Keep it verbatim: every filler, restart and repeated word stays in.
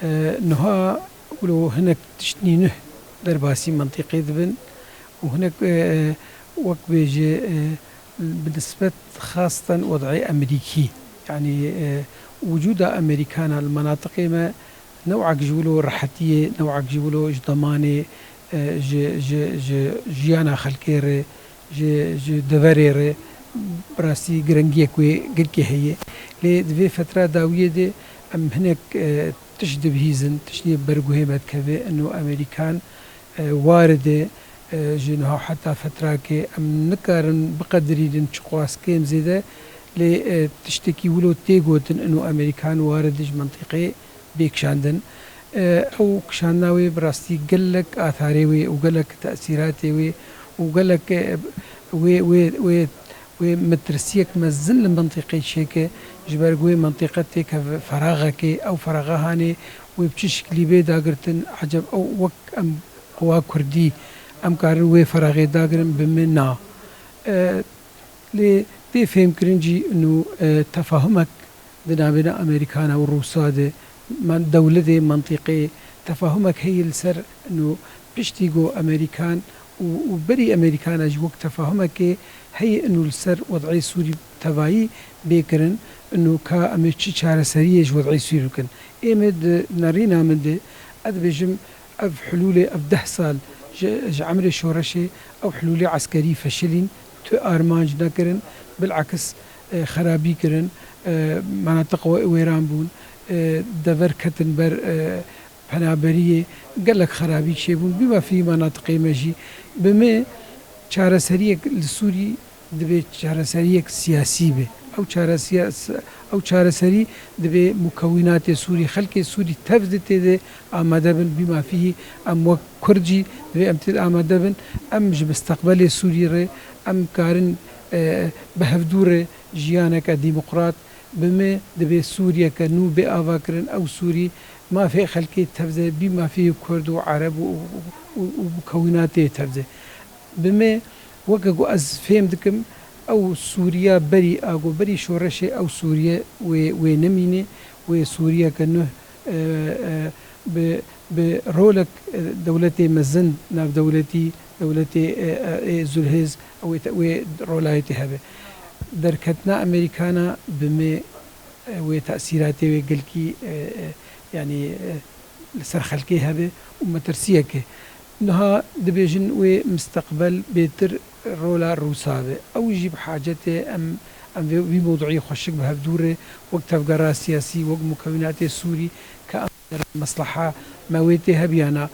E, niha wilo hinek tiştnî nuh derbasî mentiqê dibin û hinek, e, wek bêje, e, bi nisbet xastan wed'ê Emerîkî, yanî, e, wicûda Emerîkana li menatiqê me new'ek ji wilo rehetiyê, new'ek ji wilo ji demanê, e, ji, ji, ji jiyana xelkê re, ji, ji deverê re bi rastî girengiyek wê girkê heye. Lê di vê fetra dawiyê de em hinek, e, tişt dibihîzin, tiştê berguhê me dikeve, ino Amerîkan, e, waride, e, ji niha heta fetrakê em nikarin biqedirînin çiqas kêm zêde, lê, e, tiştekî wilo tê gotin, ino Amerîkan waride ji mentiqê bê kişandin. E, ew kişandina wê bi rastî gelek atharê wê û gelek tesîratê wê û gelek, e, wê, wê, wê, wê metirsiyek mezin li mentiqê çêke, ji ber ku wê mentiqe têkeve feraxekê, ew feraxa hanê wê bi çi şiklî bê dagirtin, eceb ew wek em quwa kurdî em karin wê feraxê dagirin, bi min na. E, lê tê fêmkirin jî ino, e, tefahumek di navbêna Amerîkana û Rûsa de, man-, dewletê mentiqê tefahumek heye li ser ino piştî ku Amerîkan û, û berî Amerîkana jî wek tefahumekê heye ino li ser wed'ê Sûrî tevayî bê kirin, ino ka em ê çi çareseriyê ji wed'ê Sûrî bikin. Ê me di nerîna min de, ez dibêjim, ev hulûlê, ev deh sal ji, ji emrê şoreşê, ew hulûlê eskerî feşilîn, tu armanc nekirin, bilakis, e, xerabî kirin, e, menatiq wê-, wêran bûn, e, dever ketin ber, e, penaberiyê, gelek xerabî çêbûn, bî mafî menatiqê me jî. Bi me çareseriyek li Sûrî divê çareseriyek siyasî be. Ew çaresiya-, ew çareserî divê mukewînatê Sûrî, xelkê Sûrî tev de tê de amade bin, bî mafî em wek Kurd jî divê em tê de amade bin. Em ji misteqbelê Sûrî re em karin, e, bi hevdû re jiyaneke demokrat, bi me divê Sûriyeke nû bê avakirin, ew Sûrî mafê xelkê tev de, bî mafê Kurd û Ereb û, û, û, û mukewînatê tev de. Bi me, weke ku ez fêm dikim, ew Sûriya berî, a ku berî şoreşê ew Sûriye wê, wê nemîne, wê Sûriyeke nuh, e, e, bi, bi rolek, e, dewletê mezin, navdewletî, dewletê, e, e, ê Zulhêz, ew ê te-, wê rolayê tê hebe. Derketina Amerîkana bi me, e, wê tesîratê wê gelkî, e, e, yanî, e, li ser xelkê hebe û metirsiyek e. Niha dibêjin wê misteqbel bêtir rola Rûsa be. Ew jî bi hacet e em, em vê, vî mewduî xweşik bi hevdû re wek tevgera siyasî, wek mukewînatê Sûrî ke em mesleha me wê tê hebiyana.